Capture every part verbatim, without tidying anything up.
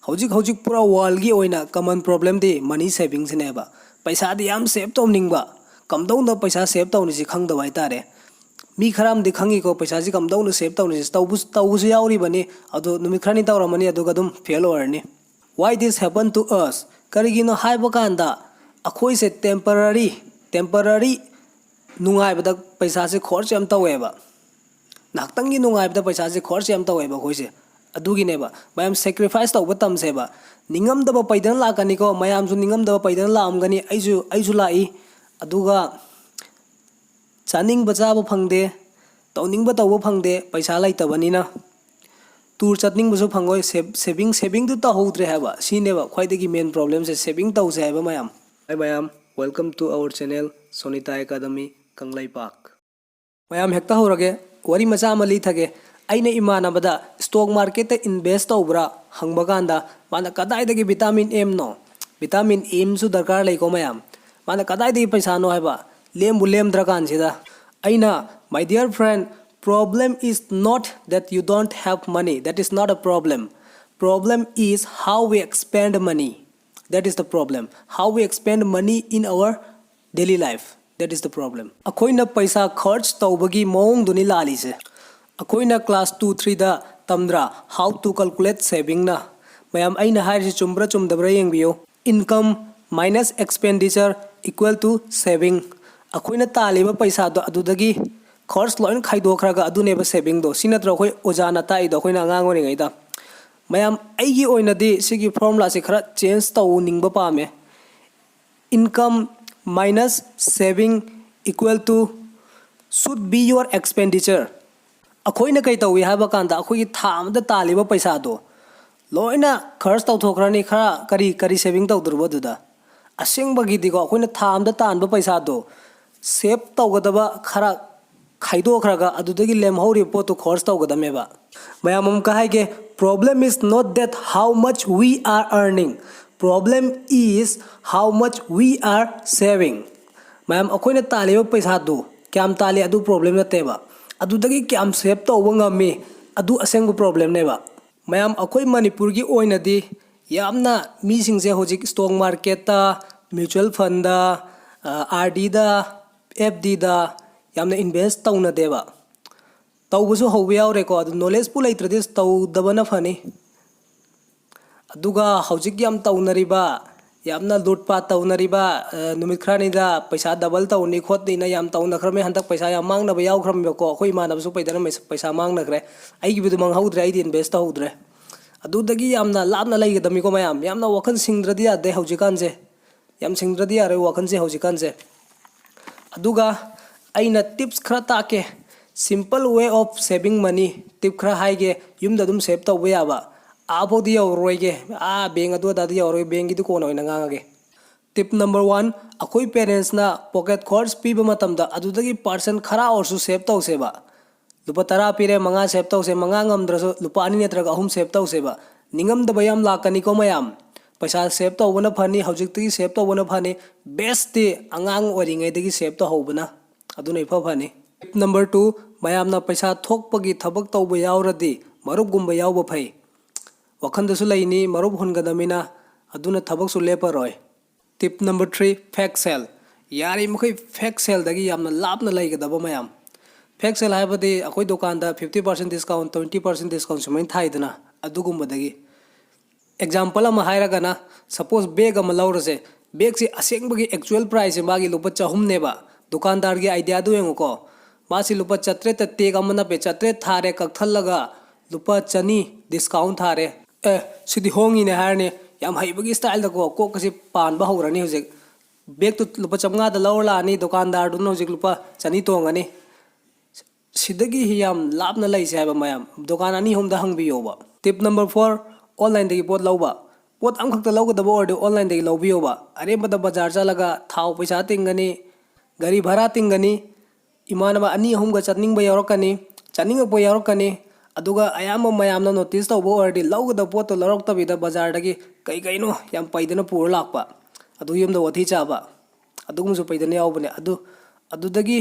ꯍꯧꯖꯤꯛ ꯍꯧꯖꯤꯛ ꯄꯨꯔꯥ ꯋꯥꯔꯜꯒꯤ ꯑꯣꯏꯅ ꯀꯃꯟ ꯄ꯭ꯔꯣꯕ꯭ꯂꯦꯝꯗꯤ ꯃꯅꯤ ꯁꯦꯚꯤꯡꯁꯤꯅꯦꯕ꯫ ꯄꯩꯁꯥꯗꯤ ꯌꯥꯝ ꯁꯦꯞ ꯇꯧꯅꯤꯡꯕ, ꯀꯝꯗꯧꯅ ꯄꯩꯁꯥ ꯁꯦꯞ ꯇꯧꯅꯤꯁꯤ ꯈꯪꯗꯕ ꯍꯥꯏꯇꯥꯔꯦ꯫ ꯃꯤ ꯈꯔ ꯑꯃꯗꯤ ꯈꯪꯉꯤꯀꯣ, ꯄꯩꯁꯥꯁꯤ ꯀꯝꯗꯧꯅ ꯁꯦꯞ ꯇꯧꯅꯤꯁꯤ, ꯇꯧꯕꯁꯨ ꯇꯧꯕꯁꯨ ꯌꯥꯎꯔꯤꯕꯅꯤ꯫ ꯑꯗꯣ ꯅꯨꯃꯤꯠ ꯈꯔꯅꯤ ꯇꯧꯔꯝꯃꯅꯤ, ꯑꯗꯨꯒ ꯑꯗꯨꯝ ꯐꯦꯜ ꯑꯣꯏꯔꯅꯤ꯫ Why this happen to us? ꯀꯔꯤꯒꯤꯅꯣ ꯍꯥꯏꯕ ꯀꯥꯟꯗ ꯑꯩꯈꯣꯏꯁꯦ ꯇꯦꯝꯄꯔꯔꯤ ꯇꯦꯝꯄꯔꯔꯤ ꯅꯨꯡꯉꯥꯏꯕꯗ ꯄꯩꯁꯥꯁꯦ ꯈꯣꯔꯁ ꯌꯥꯝ ꯇꯧꯋꯦꯕ꯫ ꯉꯥꯏꯍꯥꯛꯇꯪꯒꯤ ꯅꯨꯡꯉꯥꯏꯕꯗ ꯄꯩꯁꯥꯁꯦ ꯈꯣꯔꯁ ꯌꯥꯝ ꯇꯧꯋꯦꯕ ꯑꯩꯈꯣꯏꯁꯦ꯫ ꯑꯗꯨꯒꯤꯅꯦꯕ ꯃꯌꯥꯝ ꯁꯦꯀ꯭ꯔꯤꯐꯥꯏꯁ ꯇꯧꯕ ꯇꯝꯁꯦꯕ꯫ ꯅꯤꯡꯉꯝꯗꯕ ꯄꯩꯗꯅ ꯂꯥꯛꯀꯅꯤꯀꯣ, ꯃꯌꯥꯝꯁꯨ ꯅꯤꯡꯉꯝꯗꯕ ꯄꯩꯗꯅ ꯂꯥꯛꯑꯝꯒꯅꯤ, ꯑꯩꯁꯨ ꯑꯩꯁꯨ ꯂꯥꯛꯏ꯫ ꯑꯗꯨꯒ ꯆꯥꯅꯤꯡꯕ ꯆꯥꯕ ꯐꯪꯗꯦ, ꯇꯧꯅꯤꯡꯕ ꯇꯧꯕ ꯐꯪꯗꯦ, ꯄꯩꯁꯥ ꯂꯩꯇꯕꯅꯤꯅ꯫ ꯇꯨꯔ ꯆꯠꯅꯤꯡꯕꯁꯨ ꯐꯪꯉꯣꯏ꯫ ꯁꯦꯞ- ꯁꯦꯚꯤꯡ ꯁꯦꯚꯤꯡꯗꯨ ꯇꯧꯍꯧꯗ꯭ꯔꯦ ꯍꯥꯏꯕ, ꯁꯤꯅꯦꯕ ꯈ꯭ꯋꯥꯏꯗꯒꯤ ꯃꯦꯟ ꯄ꯭ꯔꯣꯕ꯭ꯂꯦꯝꯁꯦ꯫ ꯁꯦꯚꯤꯡ ꯇꯧꯁꯦ ꯍꯥꯏꯕ ꯃꯌꯥꯝ꯫ Hi ꯃꯌꯥꯝ, welcome to our channel Sonita Academy Kangleipak. ꯃꯌꯥꯝ ꯍꯦꯛꯇ ꯍꯧꯔꯒꯦ, ꯋꯥꯔꯤ ꯃꯆꯥ ꯑꯃ ꯂꯤꯊꯒꯦ꯫ ꯑꯩꯅ ꯏꯃꯥꯟꯅꯕꯗ ꯁ꯭ꯇꯣꯛ ꯃꯥꯔꯀꯦꯠꯇ ꯏꯟꯚꯦꯁ ꯇꯧꯕ꯭ꯔꯥ ꯍꯪꯕ ꯀꯥꯟꯗ, ꯃꯥꯅ ꯀꯗꯥꯏꯗꯒꯤ ꯚꯤꯇꯥꯃꯤꯟ ꯑꯦꯝꯅꯣ? ꯚꯤꯇꯥꯃꯤꯟ ꯑꯦꯝꯁꯨ ꯗꯔꯀꯥꯔ ꯂꯩꯀꯣ ꯃꯌꯥꯝ꯫ ꯃꯥꯅ ꯀꯗꯥꯏꯗꯒꯤ ꯄꯩꯁꯥꯅꯣ ꯍꯥꯏꯕ, ꯂꯦꯝꯕꯨ ꯂꯦꯝꯗ꯭ꯔꯀꯥꯟꯁꯤꯗ꯫ ꯑꯩꯅ, My dear friend, problem is not that you don't have money. That is not a problem. Problem is how we expend money. That is the problem. How we expend money in our daily life. That is the problem. ꯑꯩꯈꯣꯏꯅ ꯄꯩꯁꯥ ꯈꯔꯆ ꯇꯧꯕꯒꯤ ꯃꯑꯣꯡꯗꯨꯅꯤ ꯂꯥꯜꯂꯤꯁꯦ꯫ ꯑꯩꯈꯣꯏꯅ class two ꯊ꯭ꯔꯤꯗ ꯇꯝꯗ꯭ꯔꯥ, how to calculate savingꯅ? ꯃꯌꯥꯝ, ꯑꯩꯅ ꯍꯥꯏꯔꯤꯁꯤ ꯆꯨꯝꯕ꯭ꯔꯥ ꯆꯨꯝꯗꯕ꯭ꯔꯥ ꯌꯦꯡꯕꯤꯌꯨ꯫ Income minus expenditure equal to saving. ꯑꯩꯈꯣꯏꯅ ꯇꯥꯜꯂꯤꯕ ꯄꯩꯁꯥꯗꯣ ꯑꯗꯨꯗꯒꯤ ꯈꯔꯆ ꯂꯣꯏꯅ ꯈꯥꯏꯗꯣꯛꯈ꯭ꯔꯒ ꯑꯗꯨꯅꯦꯕ ꯁꯦꯚꯤꯡꯗꯣ꯫ ꯁꯤ ꯅꯠꯇ꯭ꯔꯣ ꯑꯩꯈꯣꯏ ꯑꯣꯖꯥꯅ ꯇꯥꯛꯏꯗꯣ ꯑꯩꯈꯣꯏꯅ ꯑꯉꯥꯡ ꯑꯣꯏꯔꯤꯉꯩꯗ? ꯃꯌꯥꯝ, ꯑꯩꯒꯤ ꯑꯣꯏꯅꯗꯤ ꯁꯤꯒꯤ ꯐꯣꯔꯃꯨꯂꯥꯁꯦ ꯈꯔ ꯆꯦꯟꯖ ꯇꯧꯅꯤꯡꯕ ꯄꯥꯝꯃꯦ꯫ Income minus saving equal to should be your expenditure. ꯑꯩꯈꯣꯏꯅ ꯀꯩ ꯇꯧꯏ ꯍꯥꯏꯕ ꯀꯥꯟꯗ, ꯑꯩꯈꯣꯏꯒꯤ ꯊꯥ ꯑꯃꯗ ꯇꯥꯜꯂꯤꯕ ꯄꯩꯁꯥꯗꯣ ꯂꯣꯏꯅ ꯈꯔꯆ ꯇꯧꯊꯣꯛꯈ꯭ꯔꯅꯤ꯫ ꯈꯔ ꯀꯔꯤ ꯀꯔꯤ ꯁꯦꯚꯤꯡ ꯇꯧꯗꯣꯔꯤꯕ ꯑꯗꯨꯗ? ꯑꯁꯦꯡꯕꯒꯤꯗꯤꯀꯣ, ꯑꯩꯈꯣꯏꯅ ꯊꯥ ꯑꯃꯗ ꯇꯥꯟꯕ ꯄꯩꯁꯥꯗꯣ ꯁꯦꯞ ꯇꯧꯒꯗꯕ ꯈꯔ ꯈꯥꯏꯗꯣꯛꯈ꯭ꯔꯒ ꯑꯗꯨꯗꯒꯤ ꯂꯦꯝꯍꯧꯔꯤꯕ ꯄꯣꯠꯇꯨ ꯈꯔꯆ ꯇꯧꯒꯗꯕꯅꯦꯕ꯫ ꯃꯌꯥꯝ ꯑꯃꯨꯛꯀ ꯍꯥꯏꯒꯦ, problem is not that how much we are earning, problem is how much we are saving. ꯃꯌꯥꯝ, ꯑꯩꯈꯣꯏꯅ ꯇꯥꯜꯂꯤꯕ ꯄꯩꯁꯥꯗꯨ ꯀꯌꯥꯝ ꯇꯥꯜꯂꯤ ꯑꯗꯨ ꯄ꯭ꯔꯣꯕ꯭ꯂꯦꯝ ꯅꯠꯇꯦꯕ, ꯑꯗꯨꯗꯒꯤ ꯀꯌꯥꯝ ꯁꯦꯞ ꯇꯧꯕ ꯉꯝꯃꯤ ꯑꯗꯨ ꯑꯁꯦꯡꯕ ꯄ꯭ꯔꯣꯕ꯭ꯂꯦꯝꯅꯦꯕ꯫ ꯃꯌꯥꯝ, ꯑꯩꯈꯣꯏ ꯃꯅꯤꯄꯨꯔꯒꯤ ꯑꯣꯏꯅꯗꯤ ꯌꯥꯝꯅ ꯃꯤꯁꯤꯡꯁꯦ ꯍꯧꯖꯤꯛ stock marketꯇ, mutual fundꯗ, ꯑꯥꯔ ꯗꯤꯗ, ꯑꯦꯐ ꯗꯤꯗ ꯌꯥꯝꯅ invest ꯇꯧꯅꯗꯦꯕ꯫ ꯇꯧꯕꯁꯨ ꯍꯧꯕ ꯌꯥꯎꯔꯦꯀꯣ꯫ ꯑꯗꯨ knowledgeꯄꯨ ꯂꯩꯇ꯭ꯔꯗꯤ ꯇꯧꯗꯕꯅ ꯐꯅꯤ꯫ ꯑꯗꯨꯒ ꯍꯧꯖꯤꯛ ꯌꯥꯝ ꯇꯧꯅꯔꯤꯕ, ꯌꯥꯝꯅ ꯂꯨꯠꯄꯥꯠ ꯇꯧꯅꯔꯤꯕ, ꯑ, ꯅꯨꯃꯤꯠ ꯈꯔꯅꯤꯗ ꯄꯩꯁꯥ double ꯇꯧꯅꯤ ꯈꯣꯠꯅꯤꯅ ꯌꯥꯝ ꯇꯧꯅꯈ꯭ꯔꯕꯅꯤ꯫ ꯍꯟꯗꯛ ꯄꯩꯁꯥ ꯌꯥꯝ ꯃꯥꯡꯅꯕ ꯌꯥꯎꯈ꯭ꯔꯕꯅꯦꯕꯀꯣ꯫ ꯑꯩꯈꯣꯏ ꯏꯃꯥꯟꯅꯕꯁꯨ ꯄꯩꯗꯅ ꯃꯩꯁ-, ꯄꯩꯁꯥ ꯃꯥꯡꯅꯈ꯭ꯔꯦ꯫ ꯑꯩꯒꯤꯕꯨꯗꯤ ꯃꯥꯡꯍꯧꯗ꯭ꯔꯦ, ꯑꯩꯗꯤ invest ꯇꯧꯍꯧꯗ꯭ꯔꯦ꯫ ꯑꯗꯨꯗꯒꯤ ꯌꯥꯝꯅ ꯂꯥꯞꯅ ꯂꯩꯒꯗꯕꯅꯤꯀꯣ ꯃꯌꯥꯝ꯫ ꯌꯥꯝꯅ ꯋꯥꯈꯜ ꯁꯤꯡꯗ꯭ꯔꯗꯤ ꯌꯥꯗꯦ ꯍꯧꯖꯤꯛꯀꯥꯟꯁꯦ꯫ ꯌꯥꯝ ꯁꯤꯡꯗ꯭ꯔꯗꯤ ꯌꯥꯔꯣꯏ ꯋꯥꯈꯜꯁꯦ ꯍꯧꯖꯤꯛꯀꯥꯟꯁꯦ꯫ ꯑꯗꯨꯒ ꯑꯩꯅ tips ꯈꯔ ꯇꯥꯛꯀꯦ, simple way of saving money, tip ꯈꯔ ꯍꯥꯏꯒꯦ, ꯌꯨꯝꯗ ꯑꯗꯨꯝ save ꯇꯧꯕ ꯌꯥꯕ꯫ ꯑꯥꯐꯥꯎꯗꯤ ꯌꯧꯔꯔꯣꯏꯒꯦ, ꯑꯥ bank ꯑꯗꯨ ꯑꯗꯥꯗꯤ ꯌꯧꯔꯔꯣꯏ, bankꯀꯤꯗꯨ ꯀꯣꯟꯅ ꯑꯣꯏꯅ ꯉꯥꯡꯉꯒꯦ꯫ Tip number one, ꯑꯩꯈꯣꯏ parentsꯅ pocket ꯈꯣꯔꯁ ꯄꯤꯕ ꯃꯇꯝꯗ ꯑꯗꯨꯗꯒꯤ percent ꯈꯔ ꯑꯣꯏꯔꯁꯨ save ꯇꯧꯁꯦꯕ꯫ ꯂꯨꯄꯥ ꯇꯔꯥ ꯄꯤꯔꯦ, ꯃꯉꯥ save ꯇꯧꯁꯦ, ꯃꯉꯥ ꯉꯝꯗ꯭ꯔꯁꯨ ꯂꯨꯄꯥ ꯑꯅꯤ ꯅꯠꯇ꯭ꯔꯒ ꯑꯍꯨꯝ save ꯇꯧꯁꯦꯕ꯫ ꯅꯤꯡꯉꯝꯗꯕ ꯌꯥꯝ ꯂꯥꯛꯀꯅꯤꯀꯣ ꯃꯌꯥꯝ꯫ ꯄꯩꯁꯥ save ꯇꯧꯕꯅ ꯐꯅꯤ, ꯍꯧꯖꯤꯛꯇꯒꯤ save ꯇꯧꯕꯅ ꯐꯅꯤ꯫ Bestꯇꯤ ꯑꯉꯥꯡ ꯑꯣꯏꯔꯤꯉꯩꯗꯒꯤ save ꯇꯧꯍꯧꯕꯅ ꯑꯗꯨꯅ ꯏꯐ ꯐꯅꯤ꯫ Tip number two, ꯃꯌꯥꯝꯅ ꯄꯩꯁꯥ ꯊꯣꯛꯄꯒꯤ ꯊꯕꯛ ꯇꯧꯕ ꯌꯥꯎꯔꯗꯤ ꯃꯔꯨꯞꯀꯨꯝꯕ ꯌꯥꯎꯕ ꯐꯩ꯫ ꯋꯥꯈꯟꯗꯁꯨ ꯂꯩꯅꯤ, ꯃꯔꯨꯞ ꯍꯨꯟꯒꯗꯕꯅꯤꯅ, ꯑꯗꯨꯅ ꯊꯕꯛꯁꯨ ꯂꯦꯞꯄꯔꯣꯏ꯫ Tip number three, fake sale꯫ ꯌꯥꯔꯤꯃꯈꯩ fake saleꯗꯒꯤ ꯌꯥꯝꯅ ꯂꯥꯞꯅ ꯂꯩꯒꯗꯕ ꯃꯌꯥꯝ꯫ Fake sale ꯍꯥꯏꯕꯗꯤ ꯑꯩꯈꯣꯏ ꯗꯨꯀꯥꯟꯗ fifty percent discount, twenty percent discount ꯁꯨꯃꯥꯏꯅ ꯊꯥꯏꯗꯅ, ꯑꯗꯨꯒꯨꯝꯕꯗꯒꯤ꯫ Example ꯑꯃ ꯍꯥꯏꯔꯒꯅ, suppose bag ꯑꯃ ꯂꯧꯔꯁꯦ, bagꯁꯦ ꯑꯁꯦꯡꯕꯒꯤ actual priceꯁꯦ ꯃꯥꯒꯤ ꯂꯨꯄꯥ ꯆꯍꯨꯝꯅꯦꯕ꯫ ꯗꯨꯀꯥꯟꯗꯥꯔꯒꯤ ideaꯗꯨ ꯌꯦꯡꯉꯨꯀꯣ, ꯃꯥꯁꯤ ꯂꯨꯄꯥ ꯆꯥꯇ꯭ꯔꯦꯠꯇ tag ꯑꯃ ꯅꯞꯄꯦ, ꯆꯥꯇ꯭ꯔꯦꯠ ꯊꯥꯔꯦ, ꯀꯛꯊꯠꯂꯒ ꯂꯨꯄꯥ ꯆꯅꯤ discount ꯊꯥꯔꯦ꯫ ꯑꯦ, ꯁꯤꯗꯤ ꯍꯣꯡꯉꯤꯅꯦ ꯍꯥꯏꯔꯅꯤ, ꯌꯥꯝ ꯍꯩꯕꯒꯤ styleꯗꯀꯣ ꯀꯣꯛꯀꯁꯤ ꯄꯥꯟꯕ ꯍꯧꯔꯅꯤ ꯍꯧꯖꯤꯛ꯫ Bagꯇꯨ ꯂꯨꯄꯥ ꯆꯥꯝꯃꯉꯥꯗ ꯂꯧꯔ ꯂꯥꯛꯑꯅꯤ, ꯗꯨꯀꯥꯟꯗꯥꯔꯗꯨꯅ ꯍꯧꯖꯤꯛ ꯂꯨꯄꯥ ꯆꯅꯤ ꯇꯣꯡꯉꯅꯤ꯫ ꯁꯤꯗꯒꯤ ꯌꯥꯝ ꯂꯥꯞꯅ ꯂꯩꯁꯦ ꯍꯥꯏꯕ ꯃꯌꯥꯝ, ꯗꯨꯀꯥꯟ ꯑꯅꯤ ꯑꯍꯨꯝꯗ ꯍꯪꯕꯤꯌꯣꯕ꯫ Tip number four, onlineꯗꯒꯤ ꯄꯣꯠ ꯂꯧꯕ꯫ ꯄꯣꯠ ꯑꯃꯈꯛꯇ ꯂꯧꯒꯗꯕ ꯑꯣꯏꯔꯗꯤ onlineꯗꯒꯤ ꯂꯧꯕꯤꯌꯣꯕ꯫ ꯑꯔꯦꯝꯕꯗ ꯕꯖꯥꯔ ꯆꯠꯂꯒ ꯊꯥꯎ ꯄꯩꯁꯥ ꯇꯤꯡꯒꯅꯤ, ꯒꯥꯔꯤ ꯚꯔꯥ ꯇꯤꯡꯒꯅꯤ, ꯏꯃꯥꯟꯅꯕ ꯑꯅꯤ ꯑꯍꯨꯝꯒ ꯆꯠꯅꯤꯡꯕ ꯌꯥꯎꯔꯛꯀꯅꯤ, ꯆꯠꯅꯤꯡꯉꯛꯄ ꯌꯥꯎꯔꯛꯀꯅꯤ꯫ ꯑꯗꯨꯒ ꯑꯌꯥꯝꯕ ꯃꯌꯥꯝꯅ notice ꯇꯧꯕ ꯑꯣꯏꯔꯗꯤ ꯂꯧꯒꯗꯕ ꯄꯣꯠꯇꯣ ꯂꯧꯔꯛꯇꯕꯤꯗ ꯕꯖꯥꯔꯗꯒꯤ ꯀꯩ ꯀꯩꯅꯣ ꯌꯥꯝ ꯄꯩꯗꯅ ꯄꯨꯔ ꯂꯥꯛꯄ, ꯑꯗꯨ ꯌꯨꯝꯗ ꯋꯥꯊꯤ ꯆꯥꯕ, ꯑꯗꯨꯒꯨꯝꯕꯁꯨ ꯄꯩꯗꯅ ꯌꯥꯎꯕꯅꯦ꯫ ꯑꯗꯨ, ꯑꯗꯨꯗꯒꯤ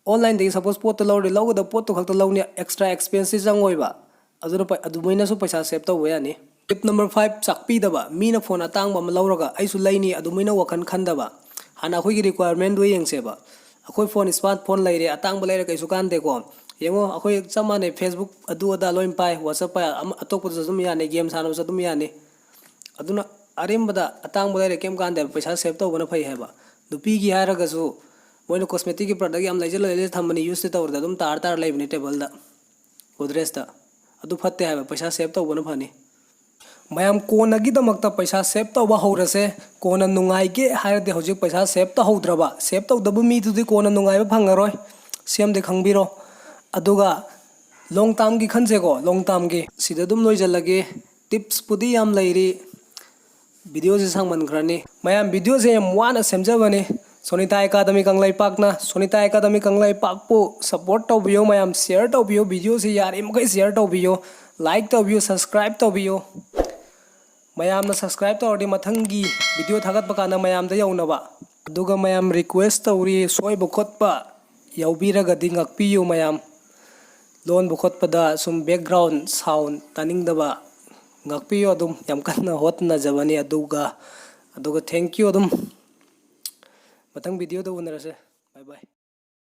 onlineꯗꯒꯤ suppose ꯄꯣꯠꯇꯣ ꯂꯧꯔꯗꯤ ꯂꯧꯒꯗꯕ ꯄꯣꯠꯇꯣ ꯈꯛꯇ ꯂꯧꯅꯤ, extra expenseꯁꯤ ꯆꯪꯉꯣꯏꯕ꯫ ꯑꯗꯨꯅ ꯄ-, ꯑꯗꯨꯃꯥꯏꯅꯁꯨ ꯄꯩꯁꯥ save ꯇꯧꯕ ꯌꯥꯅꯤ꯫ Tip number five, ꯆꯥꯛꯄꯤꯗꯕ꯫ ꯃꯤꯅ phone ꯑꯇꯥꯡꯕ ꯑꯃ ꯂꯧꯔꯒ ꯑꯩꯁꯨ ꯂꯩꯅꯤ ꯑꯗꯨꯃꯥꯏꯅ ꯋꯥꯈꯜ ꯈꯟꯗꯕ꯫ ꯍꯥꯟꯅ ꯑꯩꯈꯣꯏꯒꯤ requirementꯗꯣ ꯌꯦꯡꯁꯦꯕ꯫ ꯑꯩꯈꯣꯏ phone, smart phone ꯂꯩꯔꯦ, ꯑꯇꯥꯡꯕ ꯂꯩꯔ ꯀꯩꯁꯨ ꯀꯥꯟꯗꯦꯀꯣ꯫ ꯌꯦꯡꯉꯣ, ꯑꯩꯈꯣꯏ ꯆꯞ ꯃꯥꯟꯅꯩ, Facebook ꯑꯗꯨ ꯑꯗꯥ ꯂꯣꯏ ꯄꯥꯏ, WhatsApp ꯄꯥꯏ, ꯑꯃ, ꯑꯇꯣꯞꯄꯗꯁꯨ ꯑꯗꯨꯝ ꯌꯥꯅꯤ, game ꯁꯥꯟꯅꯕꯁꯨ ꯑꯗꯨꯝ ꯌꯥꯅꯤ꯫ ꯑꯗꯨꯅ ꯑꯔꯦꯝꯕꯗ ꯑꯇꯥꯡꯕ ꯂꯩꯔ ꯀꯩꯝ ꯀꯥꯟꯗꯦꯕ, ꯄꯩꯁꯥ save ꯇꯧꯕꯅ ꯐꯩ ꯍꯥꯏꯕ꯫ ꯅꯨꯄꯤꯒꯤ ꯍꯥꯏꯔꯒꯁꯨ ꯃꯣꯏꯅ cosmeticꯀꯤ product ꯌꯥꯝ ꯂꯩꯖ ꯂꯩꯖ ꯊꯝꯕꯅꯤ, useꯇꯤ ꯇꯧꯗ꯭ꯔꯦ, ꯑꯗꯨꯝ ꯇꯥꯔ ꯇꯥꯔ ꯂꯩꯕꯅꯤ tableꯗ, Godrejꯇ꯫ ꯑꯗꯨ ꯐꯠꯇꯦ ꯍꯥꯏꯕ, ꯄꯩꯁꯥ save ꯇꯧꯕꯅ ꯐꯅꯤ꯫ ꯃꯌꯥꯝ, ꯀꯣꯟꯅꯒꯤꯗꯃꯛꯇ ꯄꯩꯁꯥ save ꯇꯧꯕ ꯍꯧꯔꯁꯦ꯫ ꯀꯣꯟꯅ ꯅꯨꯡꯉꯥꯏꯒꯦ ꯍꯥꯏꯔꯗꯤ ꯍꯧꯖꯤꯛ ꯄꯩꯁꯥ save ꯇꯧꯍꯧꯗ꯭ꯔꯕ, save ꯇꯧꯗꯕ ꯃꯤꯗꯨꯗꯤ ꯀꯣꯟꯅ ꯅꯨꯡꯉꯥꯏꯕ ꯐꯪꯉꯔꯣꯏ꯫ ꯁꯤ ꯑꯃꯗꯤ ꯈꯪꯕꯤꯔꯣ꯫ ꯑꯗꯨꯒ long termꯒꯤ ꯈꯟꯁꯦꯀꯣ, long termꯒꯤ꯫ ꯁꯤꯗ ꯑꯗꯨꯝ ꯂꯣꯏꯁꯤꯜꯂꯒꯦ꯫ Tipsꯄꯨꯗꯤ ꯌꯥꯝ ꯂꯩꯔꯤ, videoꯁꯤ ꯁꯥꯡꯃꯟꯈ꯭ꯔꯅꯤ꯫ ꯃꯌꯥꯝ, videoꯁꯦ ꯌꯥꯝ ꯋꯥꯅ ꯁꯦꯝꯖꯕꯅꯤ꯫ Sonita Academy ꯀꯪꯂꯩꯄꯥꯛꯅ, Sonita Academy ꯀꯪꯂꯩꯄꯥꯛꯄꯨ support ꯇꯧꯕꯤꯌꯨ ꯃꯌꯥꯝ, share ꯇꯧꯕꯤꯌꯨ, videoꯁꯤ ꯌꯥꯔꯤꯃꯈꯩ share ꯇꯧꯕꯤꯌꯨ, like ꯇꯧꯕꯤꯌꯨ, subscribe ꯇꯧꯕꯤꯌꯨ꯫ ꯃꯌꯥꯝꯅ subscribe ꯇꯧꯔꯗꯤ ꯃꯊꯪꯒꯤ video ꯊꯥꯒꯠꯄ ꯀꯥꯟꯗ ꯃꯌꯥꯝꯗ ꯌꯧꯅꯕ꯫ ꯑꯗꯨꯒ ꯃꯌꯥꯝ, request ꯇꯧꯔꯤ, ꯁꯣꯏꯕ ꯈꯣꯠꯄ ꯌꯥꯎꯕꯤꯔꯒꯗꯤ ꯉꯥꯛꯄꯤꯌꯨ ꯃꯌꯥꯝ꯫ ꯂꯣꯟꯕ ꯈꯣꯠꯄꯗ ꯁꯨꯝ background sound ꯇꯥꯅꯤꯡꯗꯕ ꯉꯥꯛꯄꯤꯌꯨ ꯑꯗꯨꯝ꯫ ꯌꯥꯝ ꯀꯟꯅ ꯍꯣꯠꯅꯖꯕꯅꯤ꯫ ꯑꯗꯨꯒ, ꯑꯗꯨꯒ thank you ꯑꯗꯨꯝ꯫ ꯃꯊꯪ videoꯗ ꯎꯅꯔꯁꯦ꯫ Bye bye꯫